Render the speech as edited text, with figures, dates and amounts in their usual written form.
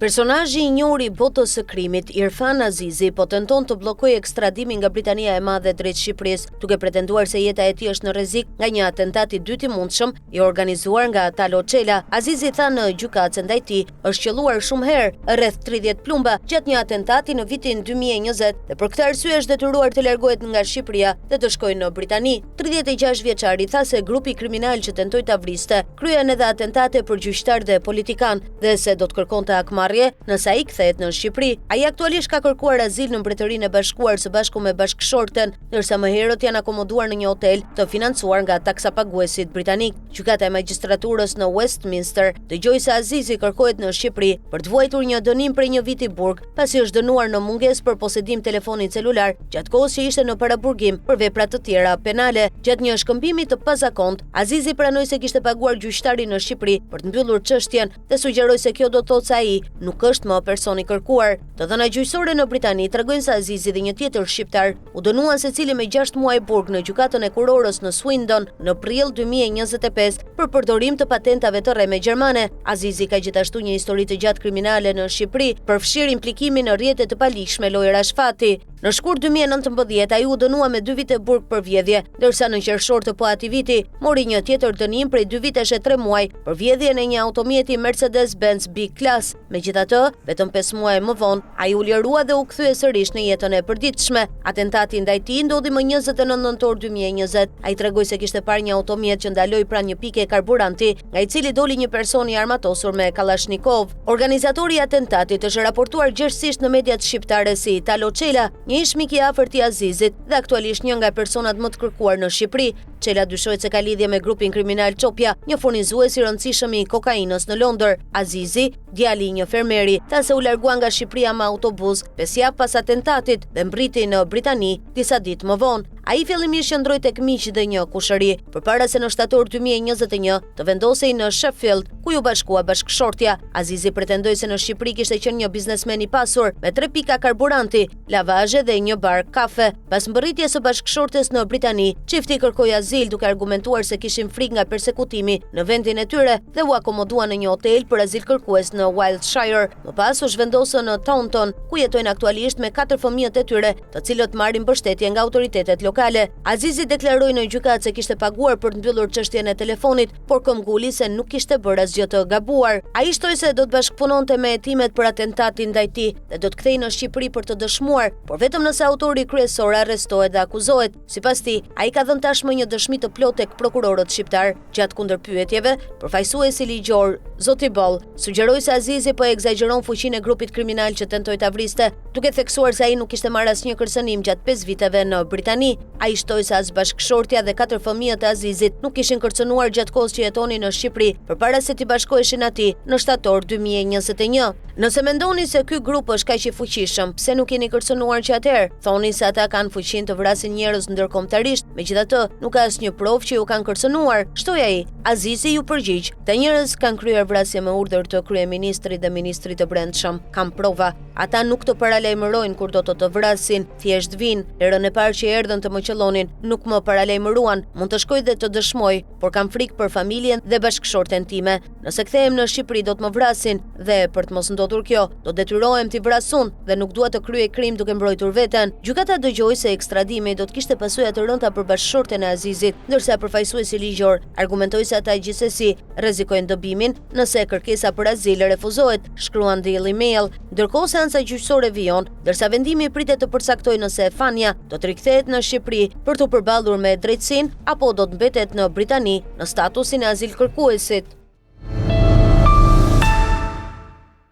Personazhi i njohur i botës së krimit, Irfan Azizi, po tenton të bllokojë ekstradimin nga Britania e Madhe drejt Shqipërisë, duke pretenduar se jeta e tij është në rrezik nga një atentat i dytë i mundshëm i organizuar nga Talo Çela. Azizi tha në gjykatë se ndaj tij është qëlluar shumë herë, rreth 30 plumba, gjatë një atentati në vitin 2020 dhe për këtë arsye është detyruar të largohet nga Shqipëria dhe të shkojë në Britani. 36 vjeçari tha se grupi kriminal që tentoi ta vriste kryen edhe atentate për gjyqtarë dhe politikanë dhe se do të kërkonte hakmarrje nëse ai kthehet në Shqipëri. Ai aktualisht ka kërkuar azil në Mbretërinë e Bashkuar së bashku me bashkëshorten, ndërsa më herët janë akomoduar në një hotel të financuar nga taksapaguesit britanikë. Gjykata e Magjistraturës në Westminster dëgjoi se Azizi kërkohet në Shqipëri për të vuajtur një dënim prej një viti burg, pasi është dënuar në mungesë për posedim telefoni celular gjatë kohës që ishte në paraburgim për vepra të tjera penale. Gjatë një shkëmbimi të pazakontë, Azizi pranoi se kishte paguar gjyqtarin në Shqipëri për të mbyllur çështjen dhe sugjeroi se kjo do të thotë se ai nuk është më person i kërkuar. Të dhëna gjyqësore në Britani tregojnë se Azizi dhe një tjetër shqiptar u dënuan secili me 6 muaj burg në gjykatën e kurorës në Swindon në prill 2025 për përdorim të patentave të rreme gjermane. Azizi ka gjithashtu një histori të gjatë kriminale në Shqipëri, përfshirë implikimin në rrjete të paligjshme lojërash fati. Në shkurt 2019, ai u dënua me 2 vite burg për vjedhje, ndërsa në qershor të po atij viti, mori një tjetër dënim prej 2 vitesh e 3 muaj për vjedhjen e një automjeti Mercedes-Benz B-Class. Megjithatë, vetëm 5 muaj më vonë, ai u lirua dhe u kthye sërish në jetën e përditshme. Atentati ndaj tij ndodhi më 29 nëntor 2020. Ai tregoi se kishte parë një automjet që ndaloi pranë një pike karburanti, nga i cili doli një person i armatosur me kallashnikov. Organizatori i atentatit është raportuar gjerësisht në mediat shqiptare si Talo Çela, një ish-mik i afërt i Azizit dhe aktualisht një nga personat më të kërkuar në Shqipëri. Çela dyshohet se ka lidhje me grupin kriminal Çopja, një furnizues i rëndësishëm i kokainës në Londër. Azizi, djali i një fermeri, tha se u largua nga Shqipëria me autobus pesë javë pas atentatit dhe mbërriti në Britani disa ditë më vonë. Ai fillimisht qëndroi tek miq dhe një kushëri, përpara se në shtator 2021 të vendosej në Sheffield, ku iu bashkua bashkëshortja. Azizi pretendoi se në Shqipëri kishte qenë një biznesmen i pasur, me tre pika karburanti, lavazhe dhe një bar kafe. Pas mbërritjes së bashkëshortes në Britani, çifti kërkoi azil duke argumentuar se kishin frikë nga persekutimi në vendin e tyre dhe u akomodua në një hotel për azilkërkues në Wiltshire. Më pas u zhvendosën në Taunton, ku jetojnë aktualisht me katër fëmijët e tyre të cilët marrin mbështetje nga autoritetet lokale. Azizi deklaroi në gjykatë se kishte paguar për të mbyllur çështjen e telefonit, por këmbguli se nuk kishte bërë asgjë të gabuar. Ai shtoi se do të bashkëpunonte me hetimet për atentatin ndaj tij dhe do të kthehej në Shqipëri për të dëshmuar, por vetëm nëse autori kryesor arrestohet dhe akuzohet. Sipas tij, ai ka dhënë tashmë një dëshmi të plotë tek prokurorët shqiptarë. Gjatë kundërpyetjeve, përfaqësuesi ligjor, zoti Boll, sugjeroi se Azizi po e ekzagjeron fuqinë e grupit kriminal që tentoi ta vriste, duke theksuar se ai nuk kishte marrë asnjë kërcënim gjatë 5 viteve në Britani. Ai shtoi se as bashkëshortja dhe katër fëmijët e Azizit nuk ishin kërcënuar gjatë kohës që jetonin në Shqipëri, përpara se t'i bashkoheshin atij në shtator 2021. Nëse mendoni se ky grup është kaq i fuqishëm, pse nuk jeni kërcënuar që atëherë? Thoni se ata kanë fuqinë të vrasin njerëz ndërkombëtarisht, megjithatë, nuk ka asnjë provë që ju kanë kërcënuar, shtoi ai. Azizi iu përgjigj, Këta njerëz kanë kryer vrasje me urdhër të kryeministrit dhe ministrit të Brendshëm. Kam prova. Ata nuk të paralajmërojnë kur do të të vrasin, thjesht vijnë. Herën e parë që erdhën të më qëllonin, nuk më paralajmëruan. Mund të shkoj dhe të dëshmoj, por kam frikë për familjen dhe bashkëshorten time. Nëse kthehem në Shqipëri do të më vrasin dhe për të mos ndodhur kjo, do detyrohem t'i vras unë dhe nuk dua të kryej krim duke mbrojtur veten. Gjykata dëgjoi se ekstradimi do të kishte pasoja të rënda për bashkëshorten e Azizit, ndërsa përfaqësuesi ligjor argumentoi se ata gjithsesi rrezikojnë dëbimin nëse kërkesa për azil refuzohet, shkruan Daily Mail. Ndërkohë seanca gjyqësore vijon, ndërsa vendimi pritet të përcaktojë nëse Fania do të rikthehet në Shqipëri për t'u përballur me drejtësinë apo do të mbetet në Britani në statusin e azilkërkuesit.